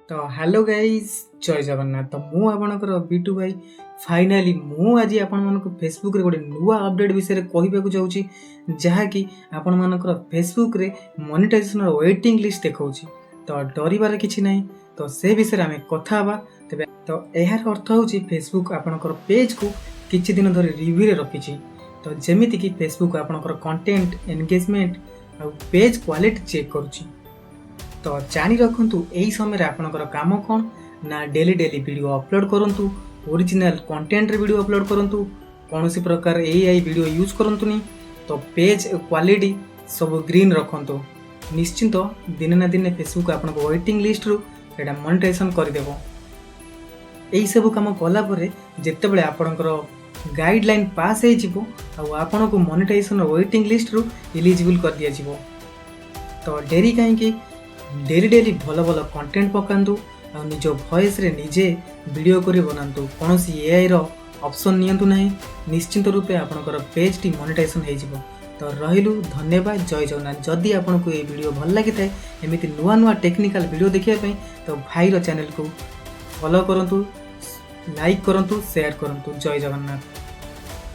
ତ hello guys, ଜୟ ଜଗନ୍ନାଥ। ତ ମୁଁ ଆପଣଙ୍କର ବିଟୁ ଭାଇ। ଫାଇନାଲି ମୁଁ ଆଜି ଆପଣମାନଙ୍କୁ ଫେସବୁକ୍ରେ ଗୋଟେ ନୂଆ ଅପଡ଼େଟ୍ ବିଷୟରେ କହିବାକୁ ଯାଉଛି, ଯାହାକି ଆପଣମାନଙ୍କର ଫେସବୁକ୍ରେ ମନିଟାଇଜେସନ୍ର ୱେଟିଂ ଲିଷ୍ଟ ଦେଖାଉଛି। ତ ଡରିବାର କିଛି ନାହିଁ। ତ ସେ ବିଷୟରେ ଆମେ କଥା ହେବା। ତେବେ ତ ଏହାର ଅର୍ଥ ହେଉଛି, ଫେସବୁକ୍ ଆପଣଙ୍କର ପେଜ୍କୁ କିଛି ଦିନ ଧରି ରିଭ୍ୟୁରେ ରଖିଛି। ତ ଯେମିତିକି ଫେସବୁକ୍ ଆପଣଙ୍କର କଣ୍ଟେଣ୍ଟ, ଏନଗେଜମେଣ୍ଟ ଆଉ ପେଜ୍ କ୍ୱାଲିଟି ଚେକ୍ କରୁଛି। ତ ଜାଣି ରଖନ୍ତୁ, ଏହି ସମୟରେ ଆପଣଙ୍କର କାମ କ'ଣ ନା ଡେଲି ଡେଲି ଭିଡ଼ିଓ ଅପଲୋଡ଼ କରନ୍ତୁ, ଓରିଜିନାଲ କଣ୍ଟେଣ୍ଟରେ ଭିଡ଼ିଓ ଅପଲୋଡ଼ କରନ୍ତୁ, କୌଣସି ପ୍ରକାର ଏଆଇ ଭିଡ଼ିଓ ୟୁଜ୍ କରନ୍ତୁନି। ତ ପେଜ୍ କ୍ୱାଲିଟି ସବୁ ଗ୍ରୀନ୍ ରଖନ୍ତୁ। ନିଶ୍ଚିନ୍ତ ଦିନେ ନା ଦିନେ ଫେସବୁକ୍ ଆପଣଙ୍କ ୱେଟିଂ ଲିଷ୍ଟରୁ ସେଇଟା ମନିଟାଇଜେସନ୍ କରିଦେବ। ଏହିସବୁ କାମ କଲା ପରେ ଯେତେବେଳେ ଆପଣଙ୍କର ଗାଇଡ଼ଲାଇନ୍ ପାସ୍ ହେଇଯିବ ଆଉ ଆପଣଙ୍କୁ ମନିଟାଇଜେସନ୍ ୱେଟିଂ ଲିଷ୍ଟରୁ ଇଲିଜିବୁଲ୍ କରିଦିଆଯିବ। ତ ଡେରି କାହିଁକି? ଡେଲି ଡେଲି ଭଲ ଭଲ କଣ୍ଟେଣ୍ଟ ପକାନ୍ତୁ ଆଉ ନିଜ ଭଏସ୍ରେ ନିଜେ ଭିଡ଼ିଓ କରି ବନାନ୍ତୁ। କୌଣସି ଏଆଇର ଅପସନ୍ ନିଅନ୍ତୁ ନାହିଁ। ନିଶ୍ଚିନ୍ତ ରୂପେ ଆପଣଙ୍କର ପେଜ୍ଟି ମନିଟାଇଜେସନ୍ ହେଇଯିବ। ତ ରହିଲୁ, ଧନ୍ୟବାଦ, ଜୟ ଜଗନ୍ନାଥ। ଯଦି ଆପଣଙ୍କୁ ଏଇ ଭିଡ଼ିଓ ଭଲ ଲାଗିଥାଏ, ଏମିତି ନୂଆ ନୂଆ ଟେକ୍ନିକାଲ ଭିଡ଼ିଓ ଦେଖିବା ପାଇଁ ତ ଭାଇର ଚ୍ୟାନେଲକୁ ଫଲୋ କରନ୍ତୁ, ଲାଇକ୍ କରନ୍ତୁ, ସେୟାର କରନ୍ତୁ। ଜୟ ଜଗନ୍ନାଥ।